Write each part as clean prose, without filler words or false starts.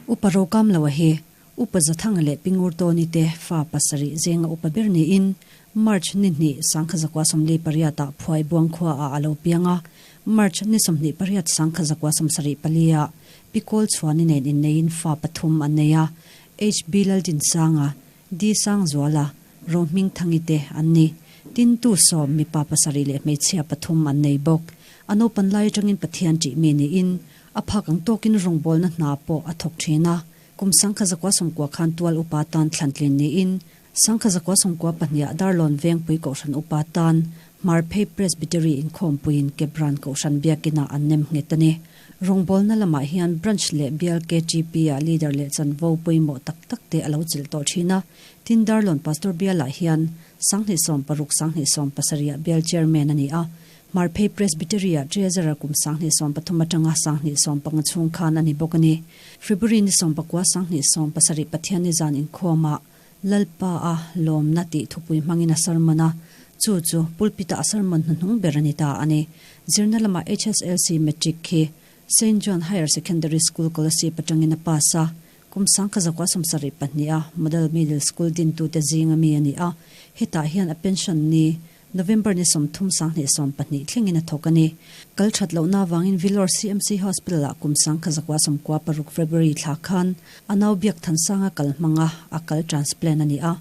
Upa Rokamloa hi Upa Zathanga leh Pi Ngurtawni te fa pasarih zenga upa ber niin March ni hnih sangkha zakua sawmli pariat ah Phuai Buang khua ah a lo piang a, March ni 28 sangkha zakua sawmsarih pali ah Pi Kawl Chhuani nen inneiin fa pathum an nei a, HB Laldinsanga, D Sangzuala, Rohmingthangi te an ni. Tin tu sawm mipa pasarih leh hmeichhia pathum an nei bawk. A naupan lai atangin Pathian ṭih mi niin a phak ang tawkin rawngbawlna hna pawh a thawk ṭhin a. Kum sangkha zakua sawmkua khan tual upa tan thlantlin niin sangkha zakua sawmkua pahniha Darlawn Vengpui Kohhran upa tan Hmarphei Presbytery inkhawmpuiin Kebran Kohhran biakinah an nem nghet a ni. Rawngbawlna lamah hian Branch leh Bial KTP-ah leader leh chanvo pawimawh tak tak te a lo chilh tawh thin a. Tin Darlawn Pastor Bialah hian sanghnih sawm paruk sanghnih sawm pasarihah Bial Chairman a ni a. Hmarphei Presbytery-ah Treasurer kum 2013 atanga 2015 chhung khan a ni bawk a ni. February ni sawmpakua 2017 Pathianni zan inkhawmah Lalpa a lawmna tih thupui hmangin a sermon a, chu chu pulpit-ah a sermon hnuhnung ber a ni ta a ni. Zirna lamah HSLC Matric khi Saint John Higher Secondary School Kolasib atangin a pass a, kum sangkha zakua sawmsarih pahnih a Model Middle School dintute zinga mi a ni a, hetah hian a pension ni November ni 30 2020 thlengin a thawk a ni. Kal that lohna avangin Vellore CMC Hospital-ah kum 1996 February thla khan a nau biak Thansanga kal hmanga a kal transplant a ni a.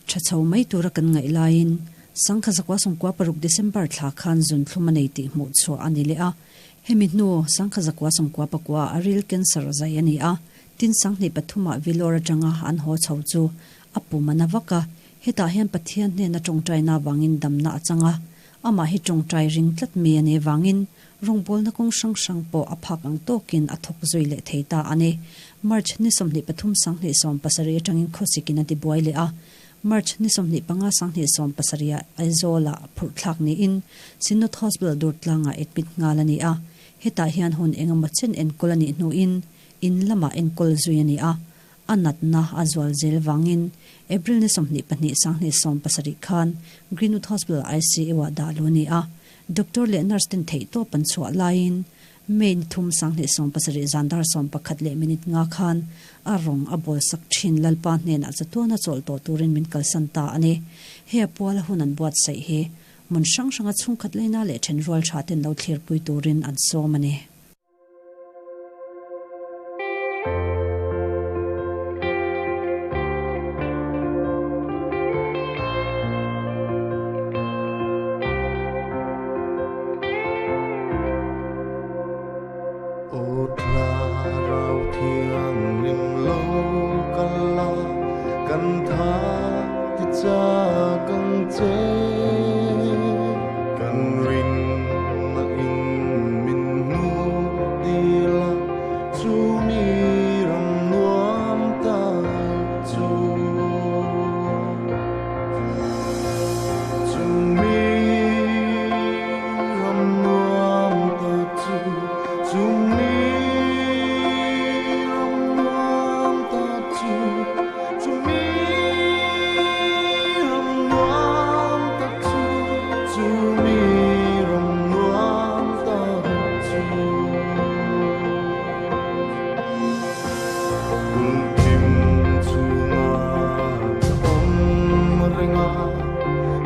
Tha chho mai tura kan ngaih laiin 1996 December thla khan zun thlum a nei tih hmuh chhuah a ni leh a. Hemi hnu 1999 ah a ril cancer zai a ni a. Tin 2003 ah Vellore atanga an haw chho chu a pum a na vak a. Hetah hian Pathian hnena tawngtaina avangin damna a chang a, amah hi tawngtai ring tlat mi a nih avangin rawngbawlna kawng hrang hrang pawh a phak ang tawkin a thawk zui leh thei ta a ni. March ni 23 2017 atangin khawsikin a tibuai leh a, March ni 25 2017 ah Aizawlah phurh thlak niin Synod Hospital Durtlangah admit nghal a ni a, hetah hian hun engemaw chen enkawl a nih hnuin in lamah enkawl zui a ni a. A natna a zual zel vangin April ni 22 2017 khan Greenwood Hospital ICU ah dah lu a ni a. Doctor leh nurse ten theihtawp an chhuah laiin May ni thum 2017 zan dar 11 leh minute nga khan a rawng a bawl sak thin Lalpa hnenah chatuana chawlh tawh turin min kalsan ta a ni. He a puala hun an buatsaih hi hmun hrang hranga chhungkhat leina leh thenrual tha ten lo thlirpui turin an sawm a ni. Aw thlarau thianghlim lo kal la, kan tha ti chak ang che. Kan rinna in min hmuh dil a, chumi ram nuam tak chu. Chumi ram nuam tak chu, chumi ram nuam tak chu, chumi ram nuam tak chu, chumi ram nuam tak chu. Kulhkim chhunga ka awm reng a,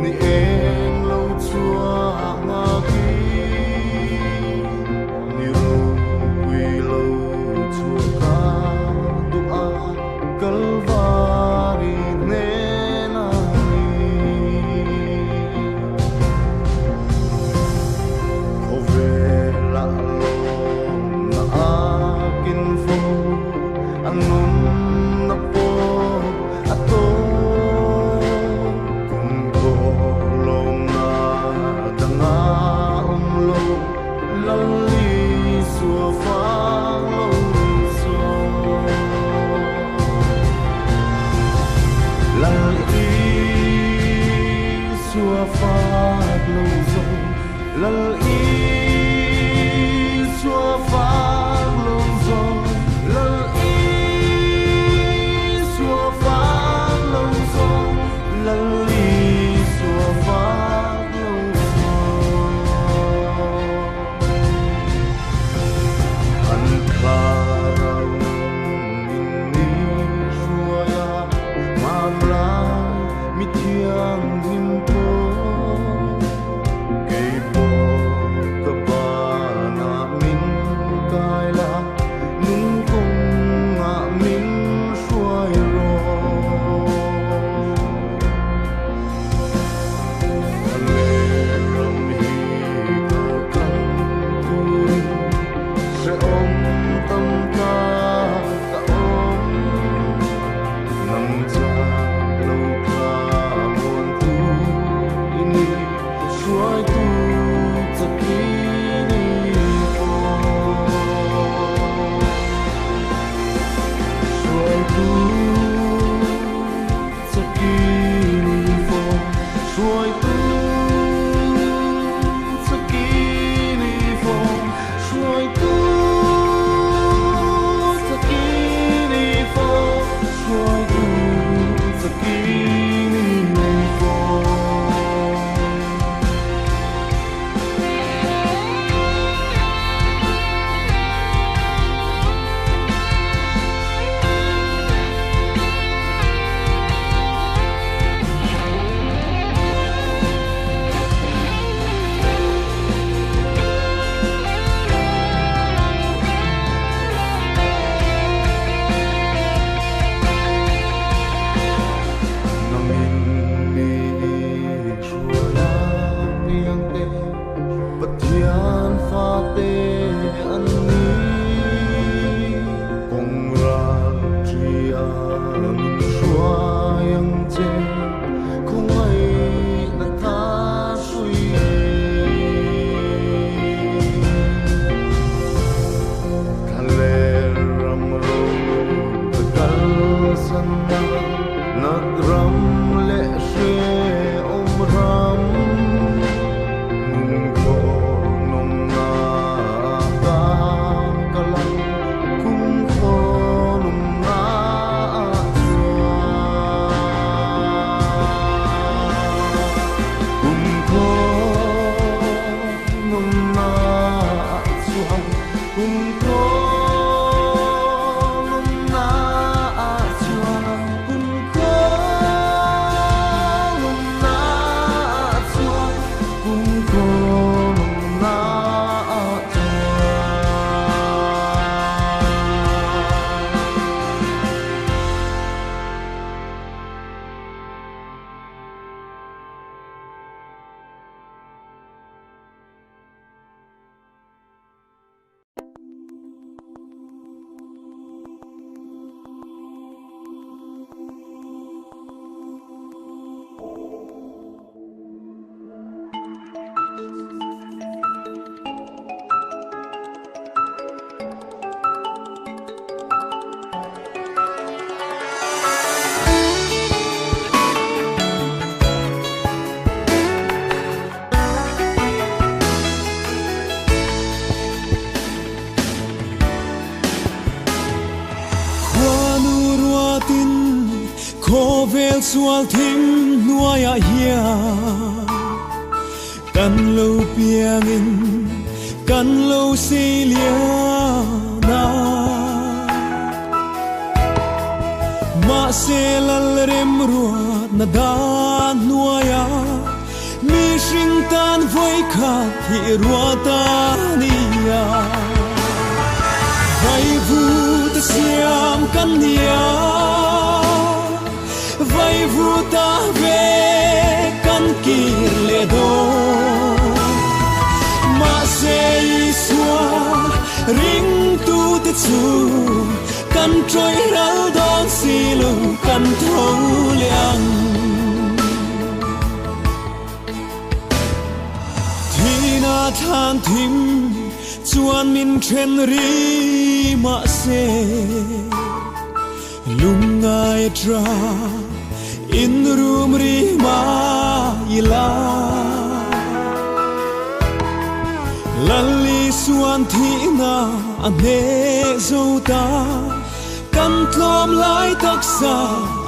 ni eng lo chhuak ngaki, ni ropui lo chhuak ka duh a, Kalvari hnena ni. Khawvelah lawmna a kin fo, a nunna pawh a tawp. Kum khaw lawmna danga awm lo, Lal Isua fang lo saw. Lal Isua fang lo zo, Lal Isua fang lo zo, Lal kalsan nat ram leh hrehawm ram nun khaw nawmna ka kal ang kum khaw nawmna ah chuan kum khaw nawmna ah chuan kum khaw nawmna ah chuan kum khaw nawmna ah chuan kum khaw nawmna ah chuan. Khuanu ruatin khawvel sual thim hnuaiah hian kan lo piangin kan lo sei lian a. Mahse Lalrem ruatna dan hnuaiah mihring tan vawikhat hi ruat a ni a. Vaivuta siam kan ni a, vaivuta ve kan kir leh dawn. Mahse Isua ringtute chu kan tawih ral dawn si lo, kan tho leh ang. Thina thlan thim chuan min then ri mahse lungngai tra in rum ri mai la. Lal Isuan thihna a hneh zo ta, kan tlawm lai taksa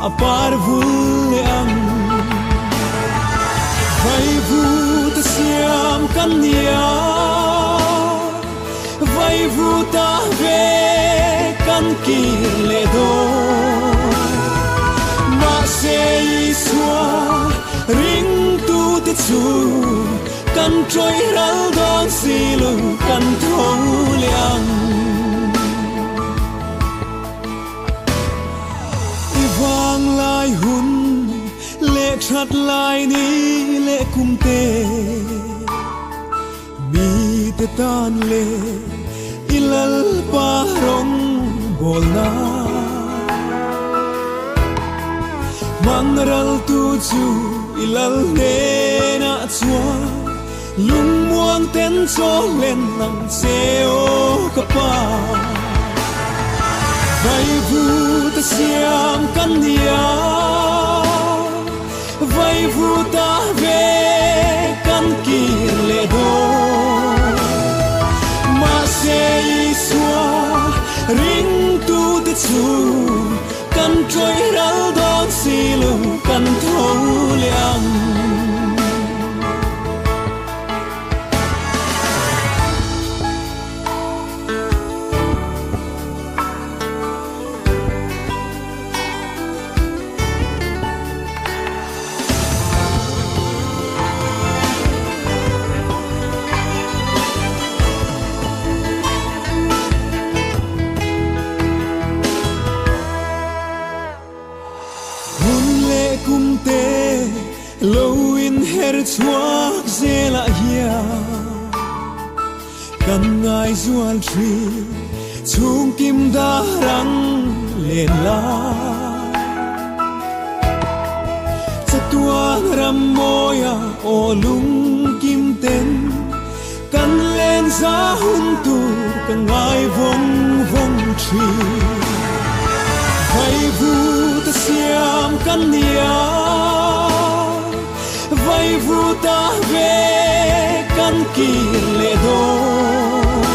a par vul leh ang. Vaivuta siam kan ni a, vaivuta ve kan kir leh dawn. Mahse Isua ringtute chu kan tawih ral dawn si lo, kan tho leh ang. I vang lai hun leh that lai ni leh kum te, mi te tan leh i Lalpa rawng bawlna. Hmang ral tu chu i Lal hnenah chuan lungmuang ten chaw len ang che aw ka pa. Vaivuta siam kan ni a, vaivuta ve kan kir leh dawn. Mahse Isua ringtute chu kan tawih ral dawn si lo, kan tho leh ang. Hun leh kum te lo in her chhuak zelah hian kan ngaizual thin chhung kim dar ang len lai. Chatuan ram mawia aw lung kim ten kan len za hun tur ka ngai vawng vawng thin. Vaivu. kan nia vai vu ta ve kan kir leh dawn.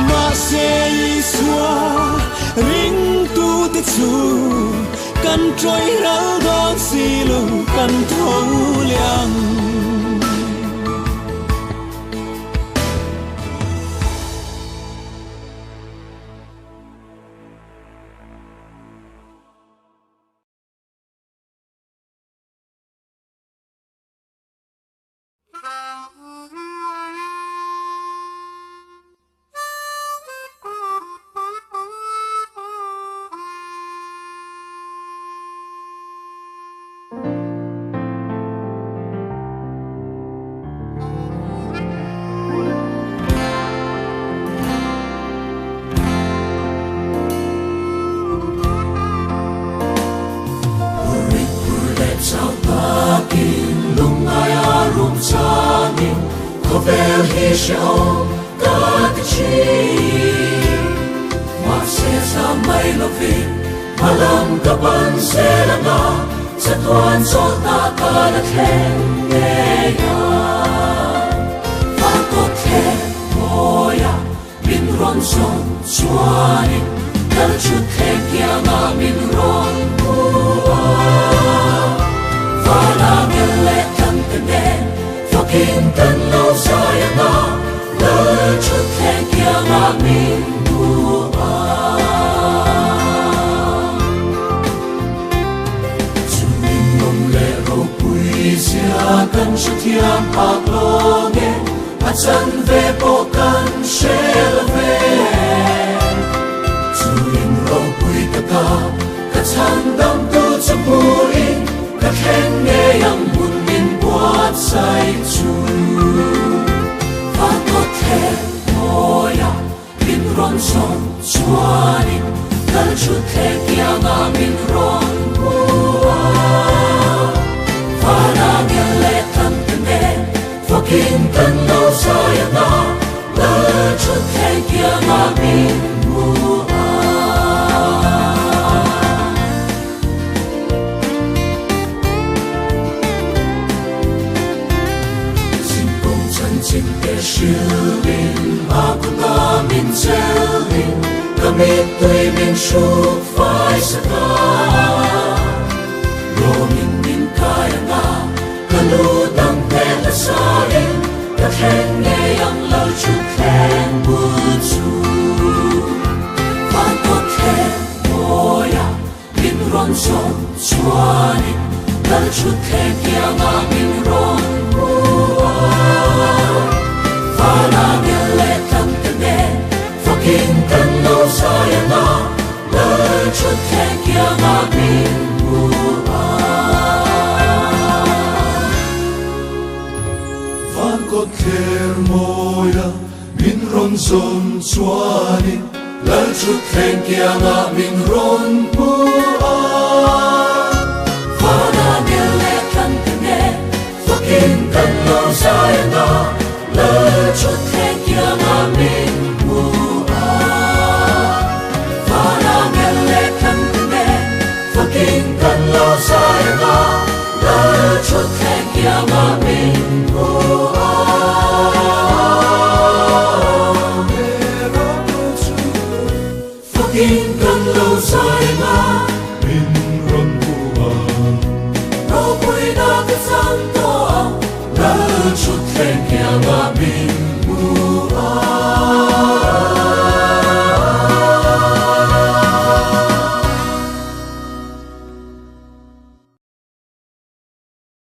Mahse Isua ringtute chu kan tawih ral dawn si lo kan tho liang.